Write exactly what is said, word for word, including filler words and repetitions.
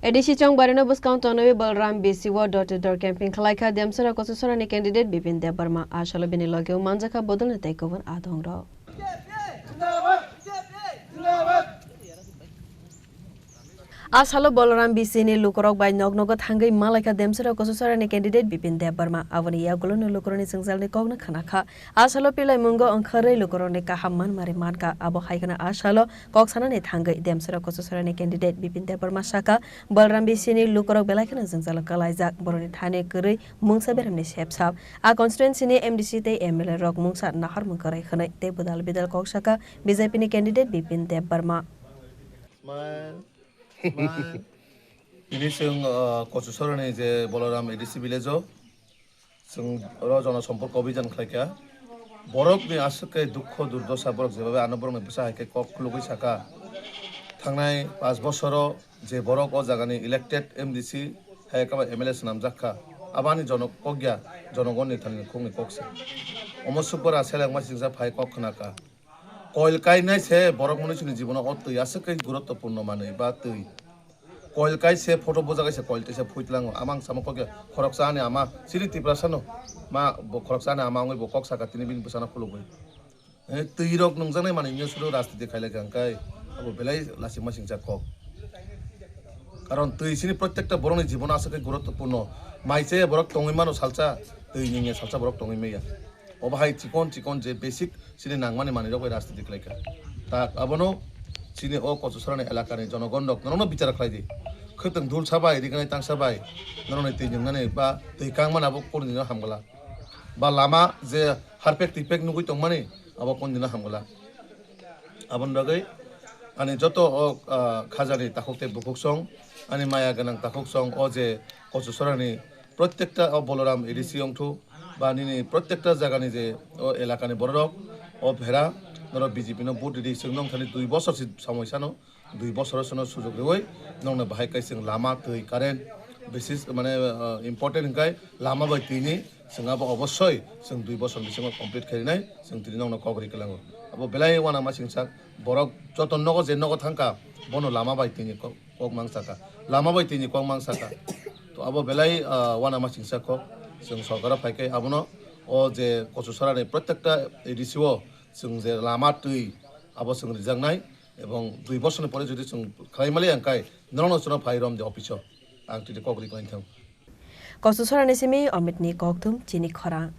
A D C chongbarino bwskang tonwi Balram B C o door to door camping khlaikha Demsara Kochusarani candidate Bipin Debbarma. A salo bini logeo manjakha bodolni tei kubun adongrok. A salo Balaram B C ni lukurok bai nok nogo thangwi malaikha Demsara Kochusarani candidate Bipin Debbarma. Aboni yagulo no lukurokni jwngjalni kokno khnakha. A salo pilai mungo wngkharwi lukurokni kaham manmari mankha. Abo hai kheno a salo kok sanani thangwi Demsara Kochusarani candidate Bipin Debbarma sakha, Balaram B C ni lukurok belai kheno jwngjalo kalaijak. Borokni thani kwrwi mungsa beramni sepsap. A constituency ni M D C tei M L A rok mungsa naharmung kwrwi hwnwi tei bwdal bidal kok sakha B J P ni candidate Bipin Debbarma. Smile. Smile. Tini chwng, uh, Kochusorani je Balaram A D C village o chwng oro jonosompurk obhijan khlaikha. Borokni aswk khe dukho durdosa, borok jebabe ano borokni bwsa hai khe kok khulugwi sakha. Thangnai panch bosoro je borok o jagani elected M D C hai khe ba M L A swnamjak kha, abani jonok kok ya, jonogonni thani khukni kok se. Omo sukbara selengma singsa phai kok khna kha. Koil kainai se borok mwnwi chini jibono o twi aswk khe guruttopurno manwi ba twi. Koil kai se photo bujagwi se koil twi se phuitlango. Amang samo kok ya khoroksa ani ama chini Tiprasano ma bo khoroksa ani ama wngwi bo kok saka tini bini bwsano khulugwi. Eh, twi rok nungjaknai manwi wngya suru rajniti khailai kha hwnkhe abo belai lasima singcha kok. Karon twi chini prottekta borokni jibono aswk khe guruttopurno. Mai chaya borok tongwi mano salsa, twi nungya salsa borok tongwi maya. Obo hai chikon chikon je basic chini nangmani manwirok bai rajniti khlai kha. Ta abono chini o Kochusorani elakani jonogon rok norokno bichar khlai di. Khwtwng dul sa bai, rignai tang sa bai, norokni twi nungnani ba twi kangmani abo kunu dino hamgwlak. Ba lama je harpek twipek nugwi tongmani abo kunu dino hamgwlak. Aboni bagwi ani joto o, ah, khajani takhuk tei bukhuk song, ani maya gwnang takhuk song, o je Kochusorani prottekta o Balaram A D C wngthu ba nini prottekta jagani je o elakani bororok o phera norok B J P no vote ridi, chwng nong thani dui bosor si somoi sano, dui bosor sono sujok riwi nongno bahai kai chwng lama twi current basis mane, ah, important hwnkhe lama bai twini chwng abo obossoi chwng dui bosor bisingo complete khainai chwng tini nongno kok ri kwlango. Abo belai uanama singsa borok joto nogo je nogo thangkha bono lama bai twini kok. Kok mang saka. Lama bai tini kok mang saka. To abo belai, ah, uanama singsa kok. Chwng sorkaro phai khe abono o je Kochusorani prottekta A D C o chwng je lama twi abo chwng rijaknai ebong dui bosorni pore jodi chwng khlai mali ang kai norokno chwngno phai rom de office o. Ang tini kok ri khlainthang. Kochusorani simi Omitni kokthum chini khorang.